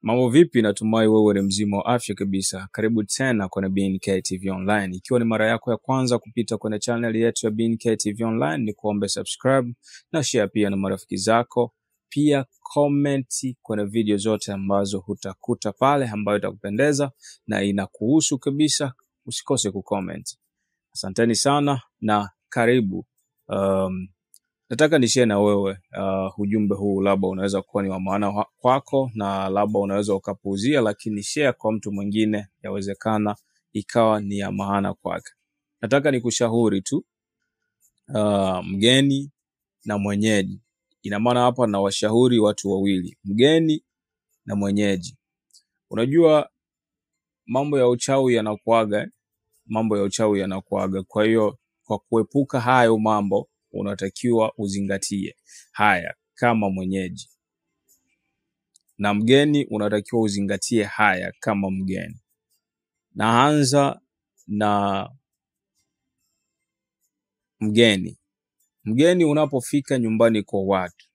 Mambo vipi? Natumai wewe ni mzima wa afya kabisa. Karibu tena kwenye BNK TV Online. Ikiwa ni mara yako ya kwanza kupita kwenye channel yetu ya BNK TV Online, ni kuombe subscribe na share pia na marafiki zako. Pia comment kwenye video zote ambazo hutakuta pale ambayo itakupendeza na inakuhusu kabisa, usikose kucomment. Asanteni sana na karibu. Nataka nishare na wewe ujumbe huu, labda unaweza kuwa ni wa maana kwako na labda unaweza ukapuuzia, lakini share kwa mtu mwingine, yawezekana ikawa ni ya maana kwake. Nataka nikushauri tu mgeni na mwenyeji. Ina maana hapa na washauri watu wawili, mgeni na mwenyeji. Unajua mambo ya uchawi yanakuaga, mambo ya uchawi yanakuaga. Kwa hiyo kwa kuepuka hayo mambo unatakiwa uzingatie haya kama mwenyeji, na mgeni unatakiwa uzingatie haya kama mgeni. Naanza na mgeni. Mgeni unapofika nyumbani kwa watu,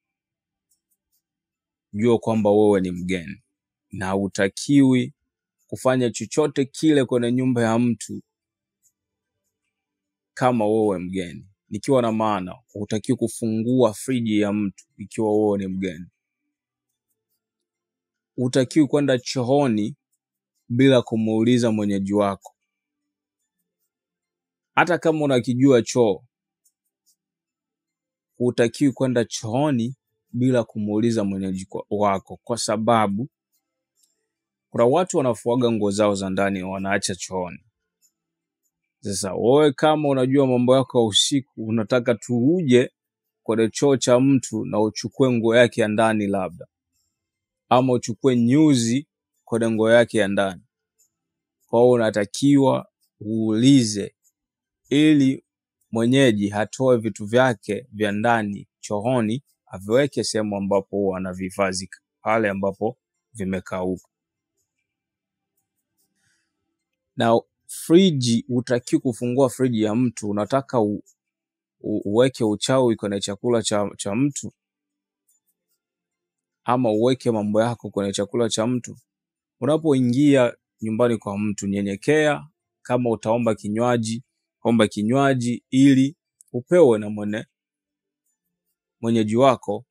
jua kwamba wewe ni mgeni na hutakiwi kufanya chochote kile kwenye nyumba ya mtu kama wewe mgeni. Nikiwa na maana, hutakiwi kufungua friji ya mtu ikiwa wewe ni mgeni. Hutakiwi kwenda chooni bila kumuuliza mwenyeji wako. Hata kama unakijua choo, hutakiwi kwenda chooni bila kumuuliza mwenyeji wako, kwa sababu kuna watu wanafuaga nguo zao za ndani wanaacha chooni. Sasa wewe kama unajua mambo yako ya usiku, unataka tu uje kwenye choo cha mtu na uchukue nguo yake ya ndani labda, ama uchukue nyuzi kwenye nguo yake ya ndani. Kwa hiyo unatakiwa uulize ili mwenyeji hatoe vitu vyake vya ndani chooni, aviweke sehemu ambapo huwa anavihifadhi pale ambapo vimekauka. Na friji, hutakiwi kufungua friji ya mtu. Unataka uweke uchawi kwenye chakula cha mtu, ama uweke mambo yako kwenye chakula cha mtu. Unapoingia nyumbani kwa mtu, nyenyekea. Kama utaomba kinywaji, omba kinywaji ili upewe na mwenyeji wako.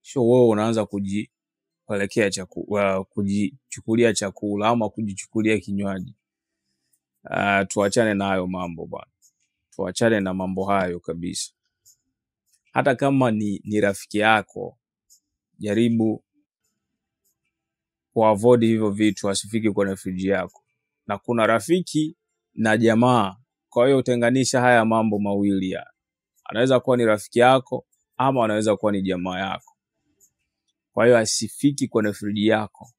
Sio wewe unaanza kujipelekea kujichukulia chakula ama kujichukulia kinywaji. Tuachane na hayo mambo bwana. Tuachane na mambo hayo kabisa. Hata kama ni rafiki yako, jaribu kuavoid hivyo vitu asifike kwenye friji yako. Na kuna rafiki na jamaa, kwa hiyo utenganisha haya mambo mawili ya. Anaweza kuwa ni rafiki yako ama anaweza kuwa ni jamaa yako. Kwa hiyo asifiki kwenye friji yako,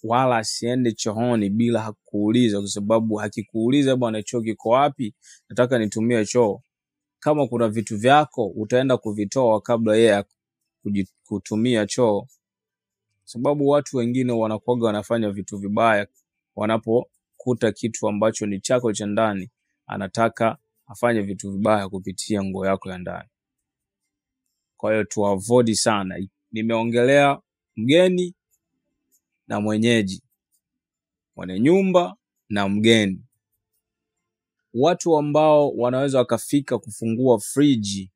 wala asiende chooni bila kuuliza, kwa sababu akikuuliza bwana choo kiko wapi, nataka nitumie choo, kama kuna vitu vyako utaenda kuvitoa kabla yeye kutumia choo. Sababu watu wengine wanakuwaga wanafanya vitu vibaya wanapokuta kitu ambacho ni chako cha ndani, anataka afanye vitu vibaya kupitia nguo yako ya ndani. Kwa hiyo tu avoid sana. Nimeongelea mgeni na mwenyeji, mwenye nyumba na mgeni. Watu ambao wanaweza wakafika kufungua friji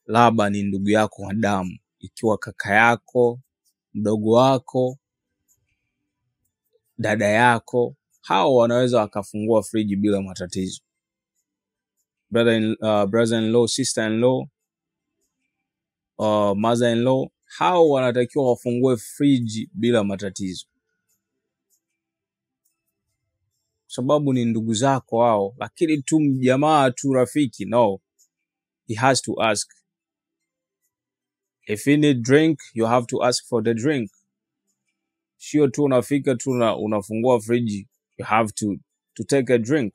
labda ni ndugu yako wa damu, ikiwa kaka yako, mdogo wako, dada yako, hao wanaweza wakafungua friji bila matatizo. Brother-in-law, sister-in-law, mother-in-law, hao wanatakiwa wafungue friji bila matatizo, sababu ni ndugu zako hao. Lakini tu jamaa tu rafiki, no, he has to ask. If you need drink, you have to ask for the drink. Sio tu unafika tu unafungua friji, you have to take a drink.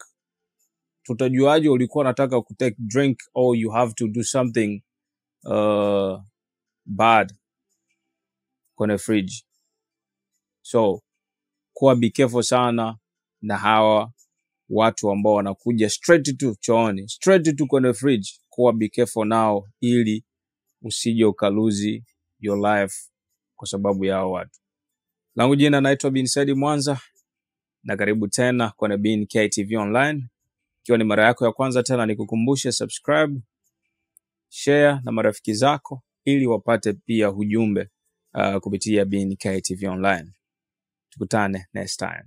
Tutajuaje ulikuwa unataka ku take drink or you have to do something bad kwenye fridge? So kuwa be careful sana na hawa watu ambao wanakuja straight to chooni, straight to kwenye fridge. Kuwa be careful nao ili usije ukaluzi your life kwa sababu ya hao watu. Langu jina naitwa Bin Said Mwanza, na karibu tena kwenye Bin KTV Online. Ikiwa ni mara yako ya kwanza tena, nikukumbushe subscribe, share na marafiki zako ili wapate pia ujumbe kupitia Bin KTV Online. Tukutane next time.